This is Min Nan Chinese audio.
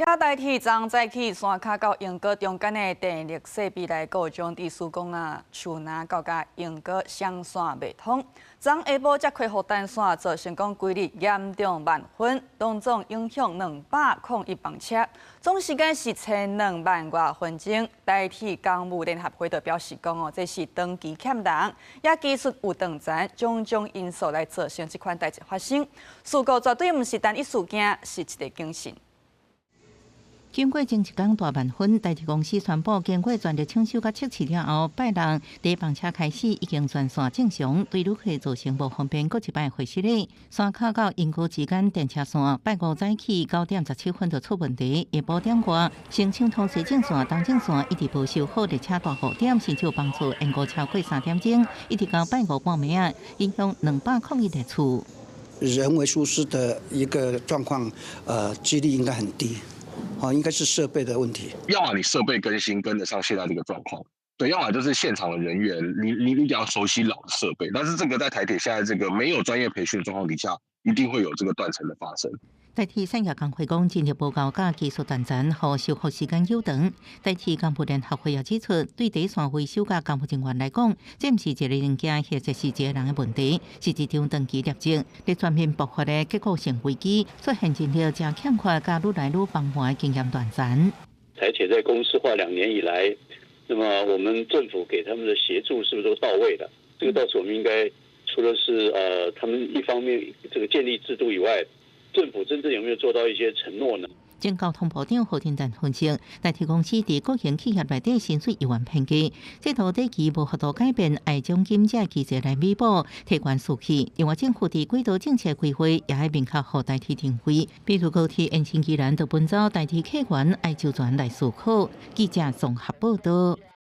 也台鐵昨早起山跤到鶯歌中間的電力設備來故障，致使講啊，樹林到佮鶯歌雙線袂通。昨下晡才恢復單線，造成講規日嚴重慢分，攏總影響201班車，總時間是1002萬外分鐘。台鐵工務聯合會就表示講哦，這是長期欠人，也技術有斷層，種種因素來造成這款代誌發生。事故絕對毋是單一事件，是一个警訊。經過前一工大慢分，台鐵公司宣布，經過全力搶修佮測試了後，拜六第一班車開始已經全線正常，對旅客造成無方便，閣一擺回失禮。山跤到鶯歌之間電車線，拜五早起9點17分就出問題，下晡點外，先搶通西正線、東正線一直無修好，列車大誤點，甚至有幫助延誤超過3點鐘，一直到拜五半暝仔，影響201列次。人為疏失的一個狀況，幾率應該很低。哦，應該是設備的問題。要麼你設備更新跟得上現在這個狀況，對；要麼就是現場的人員，你比較熟悉老的設備。但是這個在台鐵現在這個沒有專業培訓的狀況底下，一定會有這個斷層的發生。台鐵產業工會講，人力無夠佮技術斷層，予修復時間久長。台鐵工務聯合會也指出，對第一線維修佮工務人員來講，這毋是一個零件或者是一個人的問題，是一場長期累積、咧全面爆發的結構性危機，出現人力誠欠缺、佮愈來愈繁忙的經驗斷層。台鐵在公司化2年以來，那麼我們政府給他們的協助是不是都到位了？這個倒是我們應該除了是他們一方面這個建立制度以外，政府真正有沒有做到一些承諾呢？前交通部長何添達分析，台鐵公司佇國營企業內底薪水猶原偏低，制度短期無法度改變，愛獎金這機制來彌補，提懸士氣。另外，政府佇軌道政策規劃也愛明確予台鐵定位，比如高鐵延伸宜蘭就分走台鐵客源愛周全來思考。記者綜合報道。